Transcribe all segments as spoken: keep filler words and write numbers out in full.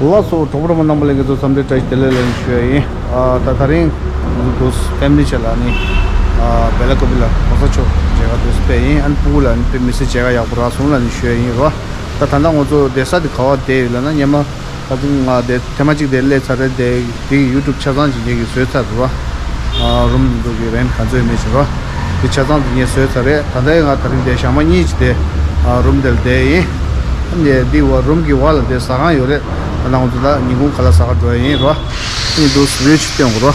ལགས་སོ། གྲོགས་པོ་རོགས་པ་རྣམ་པ་ལྷན་རྒྱས་ཚོ་འཚམས་འདྲི་བཀྲ་ཤིས་བདེ་ལེགས་ལགས་ཞུ་ཡ་ཡིན། ཨ་ད་ད་རིང་ང་ཚོ་ཕེ་མི་ལི་བྱས་ལ་ནི་ཨ་བེ་ལ་ཀོ་བི་ལ་གོང་ས་མཆོག་མཇལ་ཁ་འདུག་སེ་ཕེབས་ཡིན། ཨ་ནི་སྤུ་གུ་ལ་ནི་ཕེ་མི་ལི་མཇལ་ཁ་ཡག་པོ་རག་སོང་ལབ་ནས་ཞུ་ཡ་ཡིན་རོ། ད་ད་ལྟ་ང་ཚོ་བསྡད་ས་དེ་ག་པར་བསྡད་ཡོད་ལབ་ན། སྔོན་མ་ད་ཐེངས་ང་དེ་ཐེངས་མ་གཅིག་དེ་སླེབས་ཚར་རེད། དེ་དེ་གི་ཡུ་ཊུབ་ཆ་ཚང་ཅིག་ངེད་ཀྱིས་བཟོས་ཚར་རེད་བ། ཨ་རུམ་འདི་ཚོ་གི་རེན་ག་ཚོད་མེད་ཅིག་རོ། དེ་ཆ་ཚང་དེ་ངས་བཟོས་ཚར་རེད། ད་ལྟ་ང་དེ་རིང་དེ་ཞག་མ་གཉིས་ཅིག་དེ་ཨ་རུམ་དེ་ལ་བསྡད་ཡིན། ཨ་ནི་འདི་བ་རུམ་གི་བར་ལ་དེ་ཟ་ཁང་ཡོད་རེད། ད་ལྟ་ང་ཚོ་ད་ཉིན་གུང་ཁ་ལག་ཟ་ག་འགྲོ་ཡ་ཡིན་རོ། ཨ་ནི་འདུག་སེ་བིའུ་ཅིག་སྟོན་དགོས་རོ།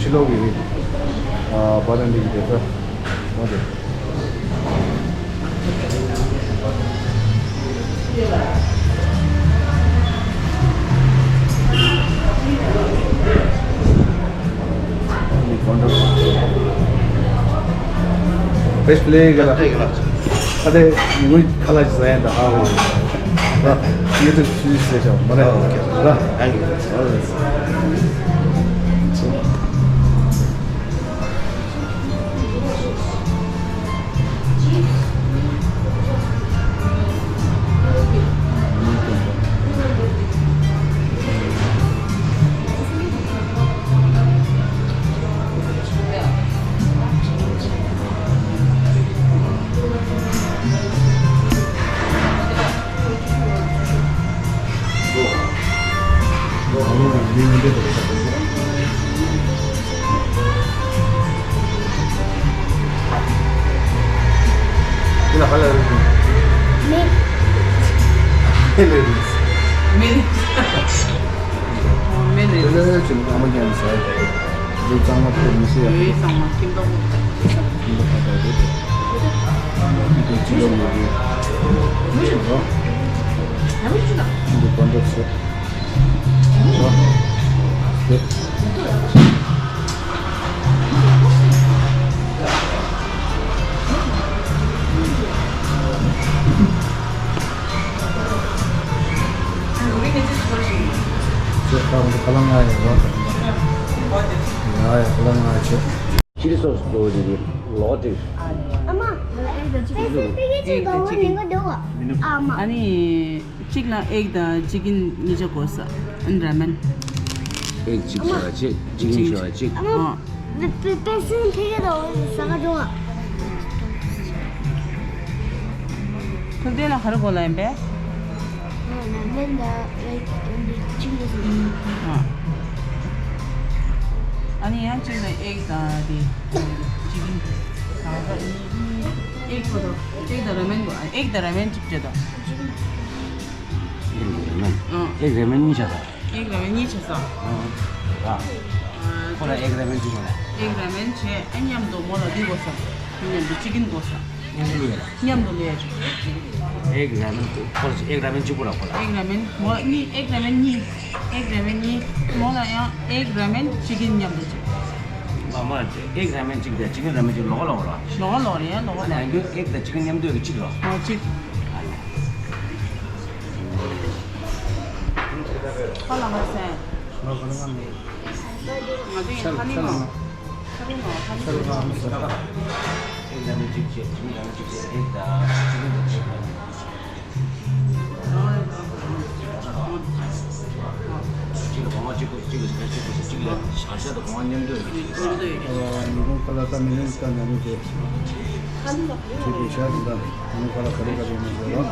ཕྱི་ལོགས་ཀྱི་ཨ་བ་རན་ཌ་གི་དེ་ཚོ་འོ་དེ། Best play ག་ལ། ཨ་དེ་ངུ་ཁ་ལག་ཟ་ཡ་ད་ཧ་ཧོ། ཡ་ཡུ་ཊུབ་ཕྱི་ཟེར་ཤག་མ་རེད། Thank you. Chili sauce do di di lo di. Ama, pese pese do ni ngo do. Ama. Ani གཅིག་ལ་ཨེག་དང་ཅི་ཀིན་གཉིས་ཆ་དགོས་ས། ཨན་ར་མེན། ཨེག་གཅིག་བྱས་པ་གཅིག་ཅི་ཀིན་བྱས་པ་གཅིག་ཨ། ཐུག་དེ་ལ་ག་རེ་དགོས་ལ་ཡིན་པས། ར་མེན་དང་ཨེག་གཅིག་ལ་ཟེར། ཨ་ནི་ཡང་གཅིག་ལ་ཨེག་དང་དེ་ཅི་ཀིན་དང་ཨེག་པོ་དང་ཨེག་དང་ར་མེན་དགོས། ཨེག་དང་ར་མེན་གཅིག་བྱས་དང་། ཨེག་ར་མེན། ཨ། ཨེག་ར་མེན་གཉིས་བྱས་ས། ཨེག་ར་མེན་གཉིས་བྱས་ས། ཨ། ཁོ་ལ་ཨེག་ར་མེན་གཅིག་དགོས་ལ། ཨེག་ར་མེན་བྱས། ཨ་མཉམ་དུ་མོ་ལ་འདི་དགོས་ས། མཉམ་དུ་ཅི་ཀིན་དགོས་ས། མཉམ་དུ་ལས། མཉམ་དུ་ལས། ཨེག་ར་མེན་ཁོ་ལ་ཨེག་ར་མེན་གཅིག་པོ་ར་ཁོ་ལ། ཨེག་ར་མེན་མོ་ལ་གཉིས། ཨེག་ར་མེན་གཉིས། ཨེག་ར་མེན་གཉིས། མོ་ལ་ཡང་ཨེག་ར་མེན་ཅི་ཀིན་མཉམ་དུ་བྱས། མ་མ་ཨེག་ར་མེན་གཅིག་དང་ཅི་ཀིན་ར་མེན་གཅིག་ལོགས་ལོགས་ར། ལོགས་ལོགས་རེད། ལོགས་ལོགས། ཨ་ནི་ཨེག་དང་ཅི་ཀིན་མཉམ་དུ་ཡོད་གཅིག་ར། ཨ་གཅིག་ཁ་ལ་མ་སེ། ང་ཚོ་ཡང་ཁ་ལི་མ། ཉིན་གུང་ཁ་ལག་ད་མི་ཉུང་ཀ་ཉམས་མྱོང་དེ། ཁྱེད་ཀྱི་ཤ་དང་ད་མི་ཉུང་ཀ་ཉམས་མྱོང་དེ། ཉིན་གུང་ཁ་ལག་ག་རེ་ག་རེ་ཡོད་མེད་ཟེར་རོ།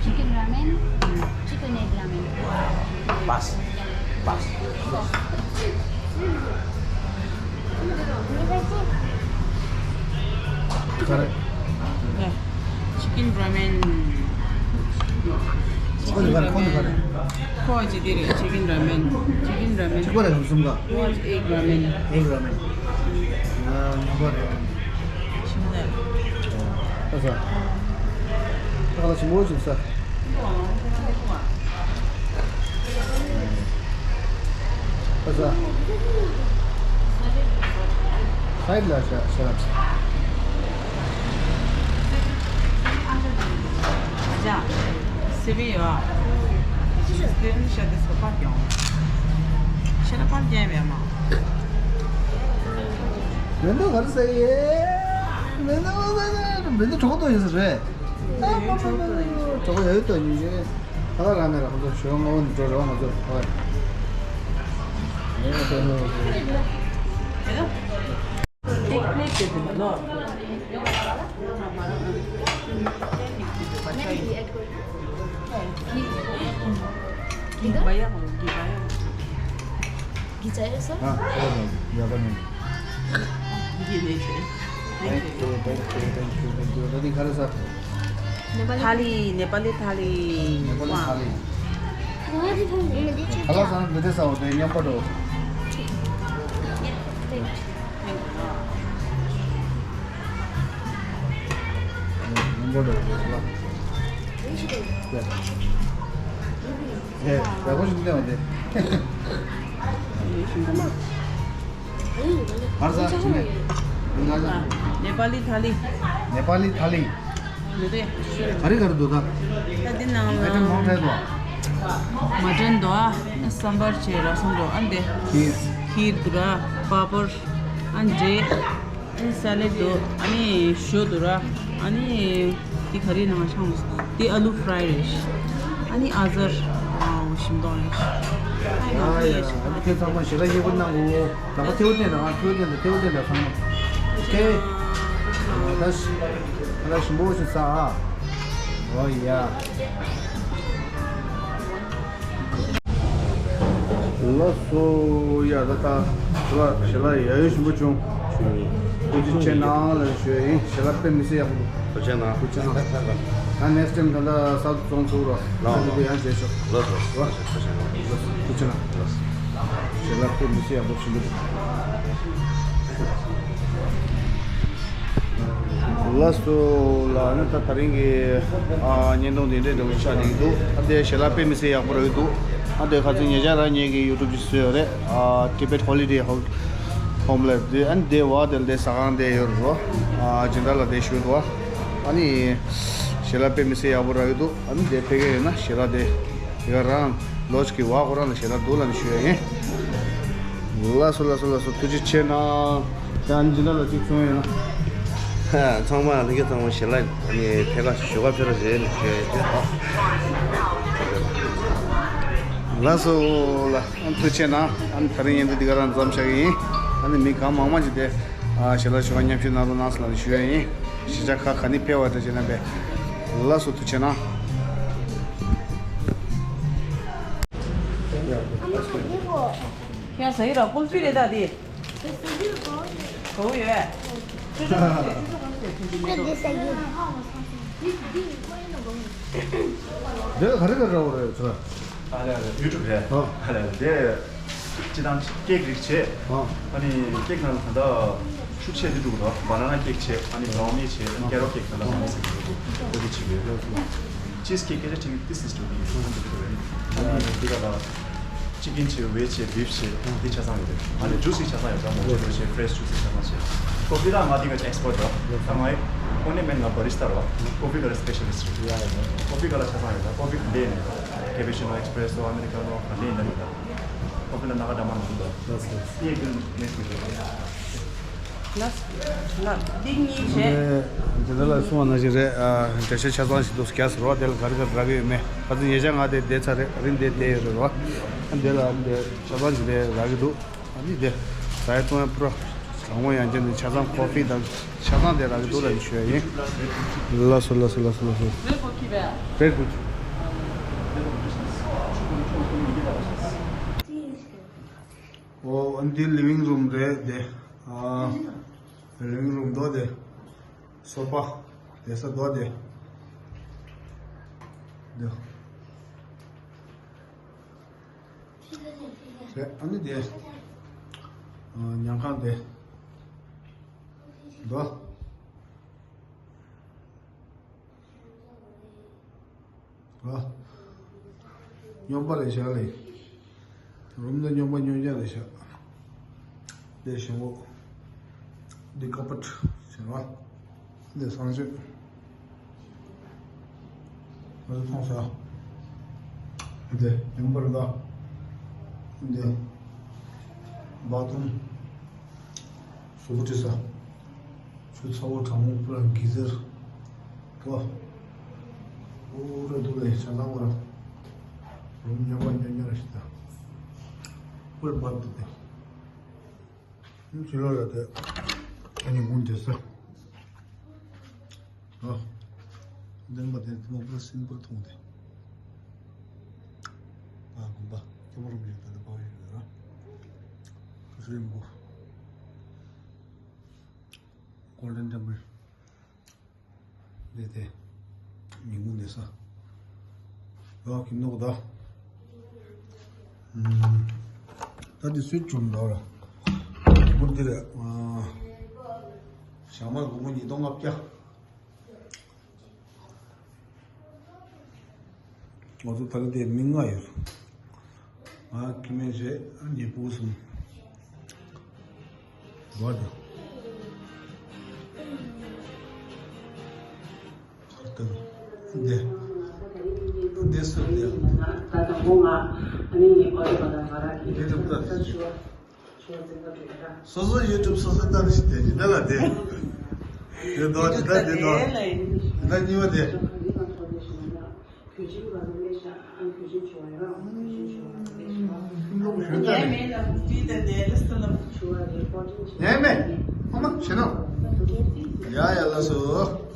Chicken ramen, chicken egg ramen. Pass. Pass. Chicken ramen. ཁོ་ནི་ག་རེ། ཁོ་ནི་ག་རེ། ཁོ་ཅི་དེ་རེད། Chicken ramen. Chicken ramen. ཅི་གོ་རེད། གསུམ་ག Egg ramen. Egg ramen. ཨ། ཉམས་པོ་རེད། ཞིམ་ནས། ཨ་ས། ཨ་ལ་ཞིམ་པོ་ཞིག་ས། ཨ་ས། སའིཌ་ལ་ཤ་ཤ་ར། ཨ་ཅག་སེ་བི་ཡོད་ཨ། ཤ་དེ་སོ་པ་ཀྱང་། ཤ་ལ་པར་རྒྱན་བས་མ། མེ་ཏོག་ག་རེ་ཟ་ཡེ། མེ་ཏོག་ཟ་ཡེ། མེ་ཏོག་གྲོགས་པོ་ཡོད་ས་རེད། ཨ་མ་མ་མ་མ། གྲོགས་པོ་ཡོད་དོ་ཉིན་རེ། ད་ག་རང་ནས་ར་ཁོ་ཚོ་ཞོ་ངོ་བོ་འགྲོ་རོགས་ང་ཚོ་ཧོꯏ། ཨེ་ཨེ་ཨེ། Take plate དེ་དེ་མ་ནོར། Thank you, thank you, thank you, thank you. ད་འདི་ག་རེ་ཟ། ཐ་ལི། ནེ་པ་ལི་ཐ་ལི། ནེ་པ་ལི་ཐ་ལི། ཁ་ལག་ཟ་ན་འདི་འདྲ་ཟ་འོ། དེ་མཉམ་པ་འགྲོ། མཉམ་པ་འགྲོ་ཁ་ལག་ཡ། ཡ་ཡག་པོ་ཞིག་འདུག་སྟེ། ཧར་ས་ཞིམ་མེད། ནེ་པ་ལི་ཐ་ལི། ནེ་པ་ལི་ཐ་ལི། འདི་དེ། ག་རེ་ག་རེ་འདུག་ད། ད་འདི་ནང་ལ། ཨའི་ཊེམ་མང་དྲགས་འདུག་ཨ། མ་དྲན་འདུག་ཨ། སམ་བར་བྱས། ར་སམ་འདུག་ཨ། འདི། ཁིར། ཁིར་འདུག་ར། པ་པར། ཨ་འདྲེ། ཨ་ནི་སེ་ལེཌ་འདུག་ཨ་ནི་ཞོ་འདུག་ར། ཨ་ནི་འདི་ག་རེ་ནང་ཆང་འདི་ཨ་ལུ་ཕ་རའི་རེད། ཨ་ནི་ཨ་ཟར། ཝའོ། ཞིམ་མདོག་རེད། ཨ་ཡ་ཡ། ཨ་ནི་ཁྱེད་ཚང་མ་ཞལ་ལག་མཉེས་པོ་གནང་གོ། ད་ཁ་ཐེའུ་བསྟན་དང་། ཨ། ཐེའུ་བསྟན་དང་། ཐེའུ་བསྟན་དང་ཚང་མ། ཨོ་ཁེ། ད་ད་ཞིམ་པོ་ཞིག་ཟ་ཨ། ཨོ་ཡ། ལགས་སོ། ཡ་ད་ད་ཞལ་ལག་ཞལ་ལག་ཡ་ཡོ་ཞིམ་པོ་བྱུང་། ཐུགས་རྗེ་ཆེ་གནང་ལབ་ཞུ་ཡ་ཡིན། ཞལ་ལག་དཔེ་མི་སྲིད་ཡག་པོ་འདུག་ཐུགས་རྗེ་ཆེ་གནང་། ཐུགས་རྗེ་ཆེ་གནང་། ད་ནེགསི་ཊེམ་ད་ལྟ་གསར་དུ་བཙོང་ཚུགས་རོགས། ལགས། ད་ལྟ་ཡང་མཇལ་ཆོག་ལགས་སོ། ཐུགས་རྗེ་ཆེ་གནང་། ཐུགས་རྗེ་ཆེ་གནང་། ཞལ་ལག་དཔེ་མི་སྲིད་ཡག་པོ་ཞིམ་པོ་འདུག་ལགས་སོ་ལགས། ཨ་ནི་ད་དེ་རིང་གི་ཨ་བརྙན་ཐུང་འདི་འདྲའི་འདྲ་བོ་ཆགས་བསྡད་ཀྱི་འདུག་ཨ་དེ་ཞལ་ལག་དཔེ་མི་སྲིད་ཡག་པོ་རག་གི་འདུག་ཨ་དེ་ཁ་སང་ཉེ་ཆར་རང་ངེད་ཀྱི་ཡུ་ཊུབ་ཅིག་བཟོས་ཡོད་རེད། ཨ་Tibet Holiday Home། Home ལབ་དེ། ཨ་ནི་དེ་བ་དེ་ལ་དེ་ཟ་ཁང་དེ་ཡོད་རེད་རོ། ཨ་སྦྱིན་བདག་ལགས་དེ་ཞུས་འདུག་ཨ་ནི་ཞལ་ལག་དཔེ་མི་སྲིད་ཡག་པོ་རག་གི་འདུག་ཨ་ནི་དེ་ཕེབས་ཀྱི་ཡོད་ན་ཞལ་ལག་དེ། དེ་ག་རང་ལོ་ཅིག་གི་བ་ཁོ་རང་ལ་ཞལ་ལག་འདུག་ལབ་ནས་ཞུ་ཡ་ཡིན། ལགས་སོ་ལགས་སོ་ལགས་སོ། ཐུགས་རྗེ་ཆེ་གནང་། ད་ཨ་ནི་སྦྱིན་བདག་ལགས་གཅིག་གསུང་ཡོད་ན། ཚང་མ་ལྷན་རྒྱས་ཚང་མ་ཞལ་ལག་ཨ་ནི་ཕེབས་ཁ་ཞོགས་ཀ་ཕེབས་རོགས་བྱས་ནས་ཞུ་ཡ་ཡིན། ལགས་སོ་ལགས། ཨ་ནི་ཐུགས་རྗེ་ཆེ་གནང་། ཨ་ནི་དེ་རིང་བརྙན་ཐུང་འདི་ག་རང་མཚམས་བཞག་གི་ཡིན། ཨ་ནི་མི་གང་མང་མང་ཞིག་དེ་ཨ་ཞལ་ལག་ཞོགས་ཀ་མཉམ་ཞུགས་གནང་རོགས་གནང་ཟེར་ལབ་ནས་ཞུ་ཡ་ཡིན། གཞིས་ཆགས་ཁག་ག་ནས་ཕེབས་པ་འདྲ་བྱས་ན་པས། ལགས་སོ། ཐུགས་རྗེ་ཆེ་གནང་། ཁྱེད་ཟ་ཡི་ར། ཀུལ་ཕི་རེད་ད་དེ། ག་བོ་ཡོད། འདི་ག་རེ་ག་རེ་འདྲ་བོ་རེད་ཚོ། ཨ་ལེ་ཨ་ལེ། ཡུ་ཊུབ་རེད། ཨ་ལེ་ཨ་ལེ། དེ་སྤྱི་བཏང་ཀེག་རིགས་བྱས། ཨ་ནི་ཀེག་ནང་ལ་ད་ལྟ་ཤུགས་ཆེ་དེ་འདུག་ར། བ་ན་ན་ཀེག་བྱས། ཨ་ནི་བྷ་རའུ་ནི་བྱས། ཨ་ནི་ཀེ་རོ་ཀེག་ད་ལྟ་བ་ནི་ཟེར་གྱི་འདུག་ཨོ་དེ་བྱེད་ཀྱི་ཡོད། ཅིས་ཀེག་སྐད་ཆ་དྲིས་ཏི་སིས་ཊུ་མི་ཁོང་ཚོ་འདི་རེད། ཨ་ནི་འདི་ག་ལ་ཅི་ཀིན་བྱས། ཝེཇ་བྱས། བིཕ་བྱས། འདི་ཆ་ཚང་ཡོད་རེད། ཨ་ནི་ཇུས་ཡི་ཆ་ཚང་ཡོད་རེད། མོ་ཇི་ཊོ་བྱས། ཕི་རེཤ་ཇུས་ཡི་ཆ་ཚང་བྱས། ཀོ་ཕི་ད་ང་འདི་ག་ཨེག་སི་པར་ཊི་རེད། ད་ང་ཨོ་ནི་མེན་ང་བ་རི་སི་ཊ་རེད། ཀོ་ཕི་ག་ལ་སི་པེ་ཤ་ལི་སི་ཊི་རེད། ཀོ་ཕི་ག་ལ་ཆ་ཚང་ཡོད་རེད། ཀོ་ཕི་འདི་ནས། Cappuccino, espresso, americano, ག་རེ་ཡིན་ན་ཡིན་ད། ཁོ་ཕི་ལ་ན་ག་འདྲ་མ་འདུག་ད། ལགས་སོ། དེ་ཀུན་མེད་ཀུན་རེད། ལགས་ལགས། འདི་གཉིས་རེད། དེ་འདི་ལ་གསུང་བ་ནང་བཞིན་རེད། ཨ། འགྲེལ་བཤད་ཆ་ཚང་ཞིག་འདུག་རྒྱ་ཟེར་བ་དེ་ལ་ག་རེ་ག་རེ་རག་གི་ཡོད་མེད། ཁ་སང་ཉེ་ཆར་ང་དེ་བསྡད་ཚར་རེད། རིང་དེ་བསྡད་ཡོད་རེད་བ། ཨ། འདི་ལ་འདི་ཆ་ཚང་ཞིག་དེ་རག་གི་འདུག་ཨ་ནི་དེ་ཟ་ཡ་བཏུང་ཡ་པུ་ར་གང་མང་ཡང་ཅན་དེ་ཆ་ཚང་ཀོ་ཕི་དང་ཆ་ཚང་དེ་རག་གི་འདུག་ལབ་ཞུ་ཡ་ཡིན། ལགས་སོ་ལགས་སོ་ལགས་སོ་ལགས་སོ། རེད་པོ་ཁི་བས། རེད་པོ་ཁི། ཨོ། ཨ་ནི་འདི་ལི་ཝིང་རུམ་རེད་དེ། ཨ། ལི་ཝིང་རུམ་འདུག་དེ། སོ་ཕ། བསྡད་ས་འདུག་དེ། འདི། རེད། ཨ་ནི་དེ། ཨ། ཉལ་ཁང་དེ། འདུག་ཨ། སྨྱོན་པ་རེད་ཤག་ལེ། རུམ་ནང་སྨྱོན་པ་སྨྱོན་རྐྱང་རེད་ཤག་དེ་ཞེ་པོ། འདི་ཀ་པཊ་ཟེར་བ། འདི་གསང་སྤྱོད། ང་ཚོ་མཐོང་ས། འདི་སྨྱོན་པ་རེད་ད། འདི་བཱ་ཐི་རུམ། གཟུགས་པོ་བཀྲུ་ས། ཆུ་ཚ་བོ་གྲང་མོ་པུ་ར་གི་ཟེར། ཏོ། པུ་ར་འདུག་ལེ་ཆ་ཚང་པུ་ར། རུམ་སྨྱོན་པ་སྨྱོན་སྨྱོན་ར་ཞིག་ད། པུ་ར་བར་འདུག་སྟེ། ཕྱི་ལོགས་ལ་དེ། ཨ་ནི་མུན་དེ་ས། ཨ། ལྡན་པ་དེ་ཐུ་མོ་པུ་ར་སིན་པུར་མཐོང་སྟེ། ཨ། དགོན་པ་སྐྱོ་པོ་རུ་མི་ཡོད་པ་ལ་པའོ་ཡོད་ར། ཀུ་ཤུ་ཡོད་མགོ། Golden Temple། འདི་དེ། ཉིན་གུང་འདི་ས། ཡོ་ཁྱིམ་ནོར་ག་ད། ད་འདི་སུས་བྱུང་འདུག་ར། སྒོར་འདི་རེད། ཨ། ཞག་མ་སྒོར་མོ་ཉིས་སྟོང་ལྔ་བརྒྱ། ང་ཚོ་ད་ག་དེ་མི་ལྔ་ཡོད། ང་ཁྱིམ་མི་རེད། ཨ། ཉེ་པོ་གསུམ། བ་དང་། ཧར་ཏང་། འདི། འདི་སུ་འདི། ད་དང་པོ་ང་ཨ་ནི་ཨོ་རི་བ་དང་ང་རང་གི་འདི་ད་ད་ད་ཆུ་བ། སོ་སོ་ཡུ་ཊུབ་སོ་སོ་ལྟ་རུ་ཞིག་དེ་ཇི་ལྟ་ལ་དེ། དེ་དོ་ཇི་ལྟ་དེ་དོ། ཇི་ལྟ་གཉིས་པ་དེ། ཉན་མེད། ཨ་མ་བྱེད་ནོ། ཡ་ཡ་ལ་སོ།